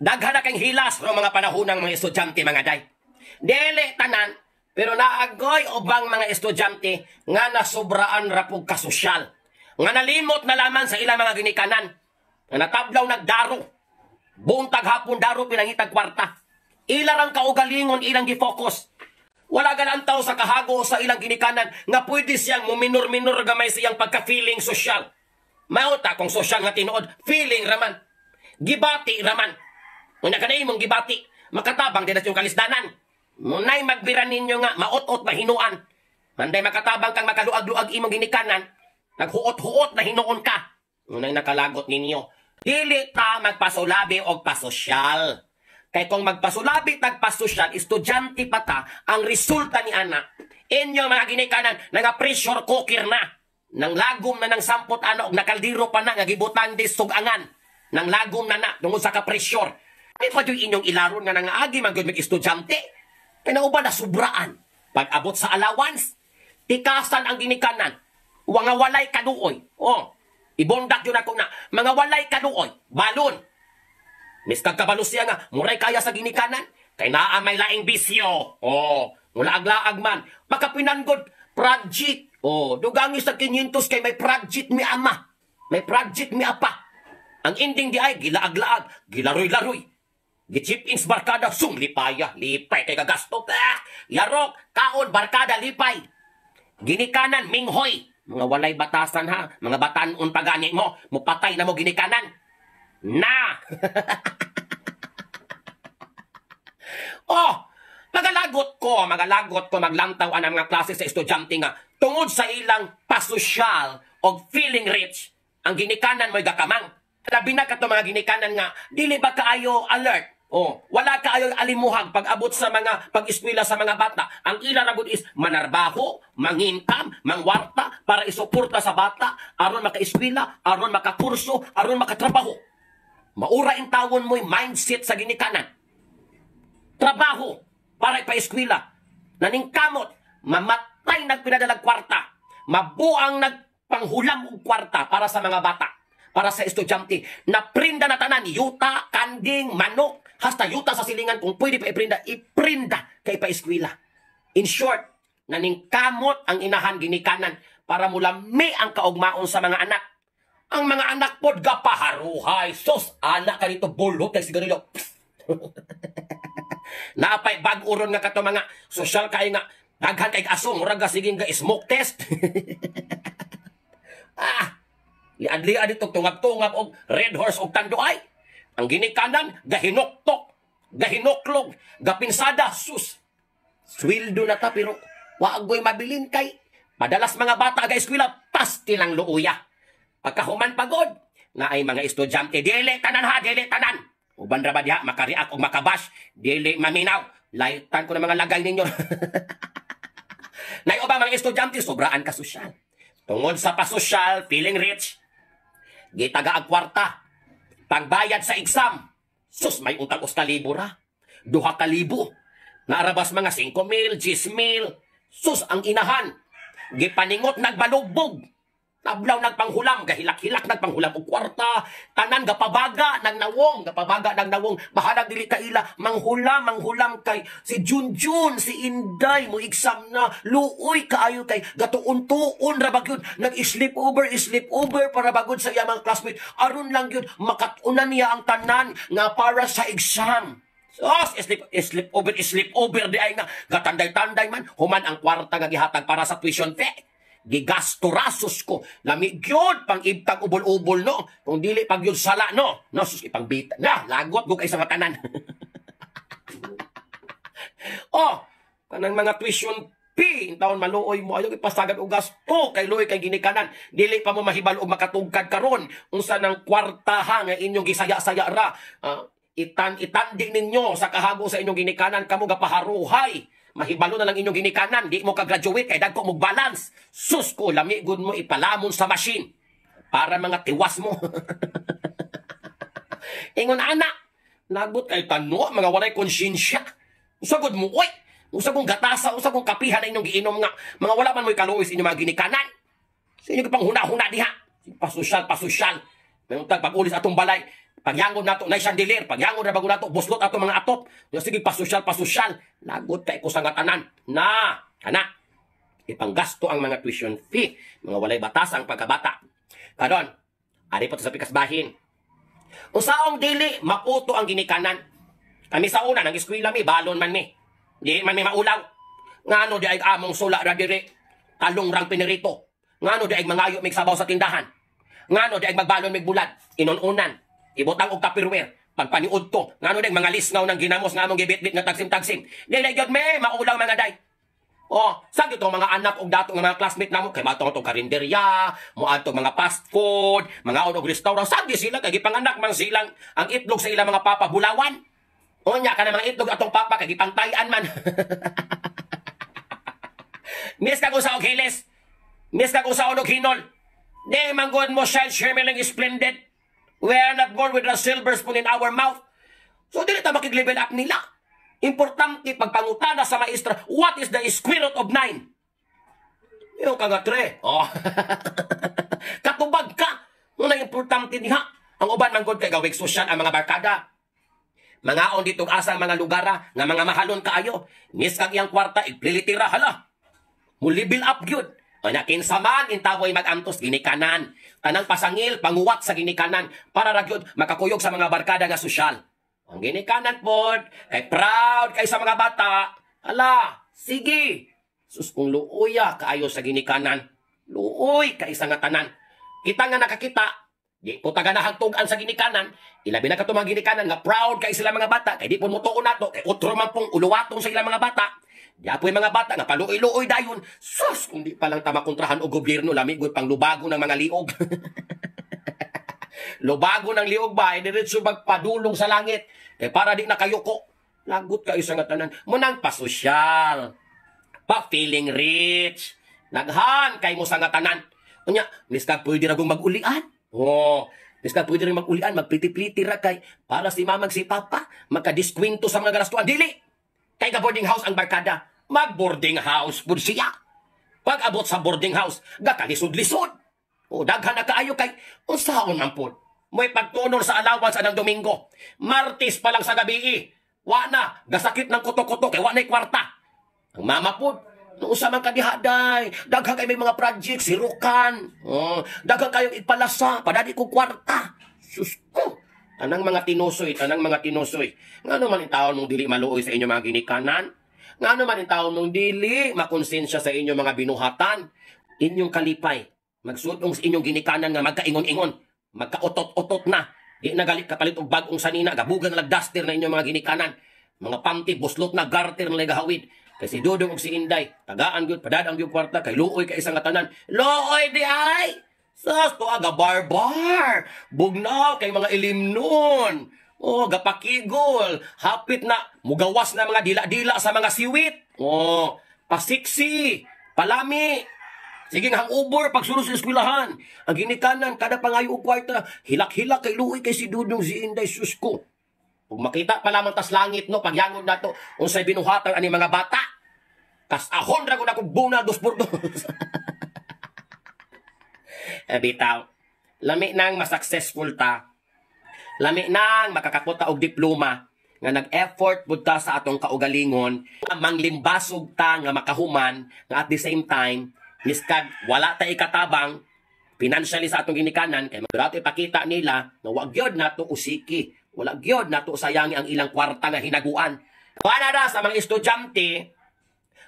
Daghan na kang hilas ro mga panahon ng mga estudyante, mga day. Dili tanan, pero naagoy ubang mga estudyante nga nasobraan ra pug kasosyal. Nga nalimot na laman sa ilang mga ginikanan. Nga natablaw nagdaro. Buntag hapon daro pinangitag kwarta. Ila rang kaugalingon ilang gifocus. Wala galantaw sa kahago sa ilang ginikanan nga pwede siyang muminor-minor gamay sa iyang pagka-feeling sosyal. Mao ta kung sosyal nga tinuod, feeling raman. Gibati raman. Kung kanay imong gibati, makatabang din yung kalisdanan. Munay magbira ninyo nga maot-ot na hinuan. Manday makatabang kang makaluag-luag imong ginikanan, naghuot-huot na hinuon ka. Munay nakalagot ninyo. Dili ta magpasulabi og pasosyal. Kay kung magpasulabi tagpasosyal, estudyante pa ta, ang resulta ni ana, inyo mga ginikanan, nga pressure cooker na. Nang lagom na ng sampot ano, og nakaldiro pa na, nga gibutang di sugangan. Nang lagom na na, tungod sa ka-pressure. Di pa yung inyong ilaron nga nangaagi man gyud mag estudyante. Kay nauban na sobraan. Pag abot sa allowance, tikasan ang ginikanan. Mga walay kaduoy. Oh, ibondak yun ako na. Mga walay kaduoy. Balon. Miskag kabalo siya nga, muray kaya sa ginikanan. Kay naa may laing bisyo. Oh, mulaag-laag man. Makapinanggod, project. Oh, dugangi sa 500 kay may project mi ama. May project mi apa. Ang ending di ay gilaag-laag, gilaroy-laroy. Gichip in sa barkada, sum lipaya, lipay kay gagasto. Ah, yarok, kaon, barkada, lipay. Ginikanan, minghoy. Mga walay batasan ha, mga batanon pagani mo, mupatay na mo ginikanan. Na! Oh, magalagot ko maglantaw ang mga klase sa estudyante nga tungod sa ilang pasosyal o feeling rich, ang ginikanan mo'y gakamang. Labi na kato mga ginikanan nga, dili ba kaayo alert? Oh, wala kaayo alimuhag pag abot sa mga pag-eskwela sa mga bata. Ang ila ra is manarbaho, manginkam, mangwarta para isuporta sa bata aron makaeskwela, aron makakurso, aron makatrabaho. Maura in tawon mo'y mindset sa ginikanan. Trabaho para ipa-eskwela. Naningkamot, mamatay nagpinadalag kwarta, mabuang nagpanghulam og kwarta para sa mga bata, para sa estudyante. Naprinda na tanan, yuta, kanding, manok, hasta yuta sa silingan, kung pwede pa iprinda, iprinda kay pa-eskwela. In short, naningkamot ang inahan ginikanan para mulami ang kaugmaon sa mga anak. Ang mga anak pod gapaharuhay. Sus, anak ka dito, bulhot kay sigarilyo. Naapay bag-o ron nga kato mga sosyal kay nga daghan kay aso, murag ga sige nga smoke test. Ah, liad-liad dito tungab-tungab og Red Horse og Tanduay. Ang ginikanan gahinoktok, gahinoklog, gapinsada, sus. Sweldo na ta pero wa goy mabilin kay madalas mga bata ga eskwela pasti lang luuya. Pagkahuman pagod na ay mga estudyante dili tanan ha, dili tanan. Uban ra ba diha makareact og makabash, dili maminaw. Laytan ko na mga lagay ninyo. Nay uban mga estudyante sobraan ka sosyal. Tungod sa pasosyal, feeling rich, gitaga ang kwarta. Pagbayad sa exam, sus may utang usta libo ra. 2,000. Naarabas mga 5,000, 10,000. Sus ang inahan. Gipaningot nagbalugbog. Tablaw nagpanghulam, gahilak-hilak nagpanghulam og kwarta, tanan gapabaga nagnawong, gapabaga nagnawong, bahalag dili kaila, manghulam, manghulam kay si Junjun, si Inday mo exam na, luoy kaayo kay gatuon-tuon ra ba gyud, nag-sleep over, sleep over para bagod sa iya mga classmate, aron lang gyud makat-unan niya ang tanan nga para sa exam. Sos, sleep, sleep over, sleep over di ay nga gatanday-tanday man, human ang kwarta nga gihatag para sa tuition fee. Gigasto rasos ko. Lami gyud pang ibtag ubol-ubol no. Kung dili pag gyud sala no. No sus ipangbita. Na lagot gug kay sa tanan. Oh, kanang mga tuition fee taon maluoy mo ayo ipasagad og gasto kay luoy kay ginikanan. Dili pa mo mahibalo og makatugkad karon unsa nang kwarta ha nga inyong gisaya-saya ra. Itandi ninyo sa kahago sa inyong ginikanan kamo gapaharuhay. Mahibalo na lang inyong ginikanan, di mo ka-graduate kay dagko mo balance. Sus ko, lami gud mo ipalamon sa machine para mga tiwas mo. Ingon ana, lagot kay tano, mga walay konsyensya. Usagod mo, oy, usagong gatasa, usagong kapihan na inyong giinom nga mga wala man mo'y kaluoy sa inyong mga ginikanan. Sa inyong panghuna-huna diha. Pasosyal, pasosyal. May untag pag-ulis atong balay, Pagyangod nato na chandelier, pagyangod na bago nato buslot ato mga atop. Ya sige, pasosyal pasosyal. Lagot kay ko sa nga tanan. Na, kana. Ipanggasto ang mga tuition fee, mga walay batas ang pagkabata. Karon, ari pa to sa pikasbahin. Usaong dili maputo ang ginikanan. Kami sa una nang eskwela mi balon man mi. Di man mi maulaw. Ngano di ay among sula ra diri. Talong rang pinirito. Ngano di ay mangayo mig sabaw sa tindahan. Ngano di ay magbalon mig bulad. Inununan. Ibutang og tupperware. Pagpaniud to. Ngano di ay mga lisngaw ng ginamos nga among gibitbit nga tagsim-tagsim. Dili gyud me maulaw, mga day. Oh, sa gito mga anak og dato nga mga classmate namo kay matong tong karinderya, moadto mga fast food, mga og restaurant, sagi sila kay gipanganak man silang ang itlog sa ilang mga papa bulawan. Unya kana mga itlog atong papa kay gipantayan man. Miss ka kung sa og hilis. Miss ka kung sa og hinol. Di man gud mo shine shimmering splendid. We are not born with a silver spoon in our mouth. So dili ta makig-level up nila. Importante pagpangutana sa maestra, "What is the square root of 9?" Yung ka nga tre. Oh. Katubag ka. Muna importante diha. Ang uban man gud kay gawig sosyal ang mga barkada. Mga on dito asa mga lugar nga mga mahalon kaayo. Miss kag iyang kwarta iplilitira hala. Mu-level up gyud. Ana kinsa man intawoy mag-antos ginikanan. Tanang pasangil panguwat sa ginikanan para ra gyud makakuyog sa mga barkada nga sosyal. Ang ginikanan pod kay proud kay sa mga bata. Hala, sige. Sus kung luoya kaayo sa ginikanan. Luoy kay sa nga tanan. Kita nga nakakita, di po ta ganahag tug-an sa ginikanan, ilabi na kato mga ginikanan nga proud kay sila mga bata, kay di po motuon nato, kay otro man pong uluwatong sa ilang mga bata. Di apoy mga bata nga paluoy-luoy dayon. Sus, kung di pa lang ta makontrahan og gobyerno, lami gud pang lubago ng mga liog. Lubago ng liog ba, eh, diretso magpadulong sa langit. Eh, para di na kayuko. Lagot kayo sa nga tanan. Munang pasosyal. Pa feeling rich. Naghan kay mo sa nga tanan. Unya, miska pwede ra kong mag-ulian. Oh, miska pwede rin mag-ulian, magpliti-pliti ra kay para si mama si papa makadiskwento sa mga galastuan. Dili. Kay ga boarding house ang barkada. Mag-boarding house pud siya. Pag abot sa boarding house, gakalisod-lisod. O daghan na kaayo kay unsaon man pod. Mo'y pagtunol sa allowance anang Domingo. Martes pa lang sa gabi. Wa na, gasakit ng kuto-kuto kay wa na'y kwarta. Ang mama pod, usa man ka diha day, daghan kay may mga project, sirukan. Oh, daghan kayong ipalasa, padadi ko kwarta. Sus ko. Tanang mga tinusoy, tanang mga tinusoy. Ngano man taon mong dili maluoy sa inyong mga ginikanan? Ngano man taon mong dili makonsensya sa inyong mga binuhatan? Inyong kalipay, magsudong sa inyong ginikanan nga magkaingon-ingon, magkautot-utot na. Di na galit kapalit og bag-ong sanina, gabugan na duster na inyong mga ginikanan. Mga panty, buslot na garter na gahawid. Kay si Dudong og si Inday, tagaan gyud, padadang gyud kwarta, kay luoy kay isang tanan. Luoy di ay! Sas to aga barbar. Bugnaw kay mga ilimnon. Oh, gapakigol. Hapit na mugawas na mga dila-dila sa mga siwit. Oh, pasiksi, palami. Sige nga hangover pagsulod sa eskwelahan. Ang ginikanan kada pangayo og kwarta, hilak-hilak kay luoy kay si Dudong si Inday, sus ko. Ug makita pa lamang tas langit no pagyangod nato unsay binuhatan ani mga bata. Kas ahon ra gud ako buna dos por dos. Eh, bitaw. Lami nang mas successful ta. Lami nang makakakota og diploma nga nag-effort pud ta sa atong kaugalingon, manglimbasog ta nga makahuman, nga at the same time miskag wala ta ikatabang financially sa atong ginikanan kay pero ipakita nila nga wa gyud nato usiki, wala gyud nato sayangi ang ilang kwarta nga hinaguan. Wala ra sa mga estudyante,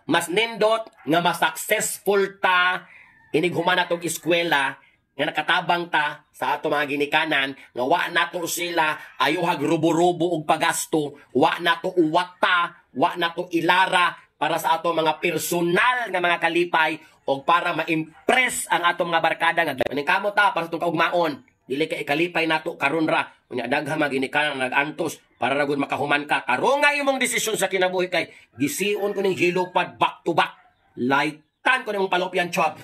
mas nindot nga mas successful ta inig human natong eskwela nga nakatabang ta sa ato mga ginikanan nga wa nato sila ayuhag rubo-rubo og pagasto, wa nato uwata, wa nato ilara para sa ato mga personal nga mga kalipay og para ma-impress ang ato mga barkada nga ning kamo ta para sa atong kaugmaon. Dili kay ikalipay nato karon ra. Unya daghan mga ginikanan nag-antos para ra gud makahuman ka. Karon nga imong desisyon sa kinabuhi kay gision ko ning hilopad back to back. Lightan ko nimong palopyan chop.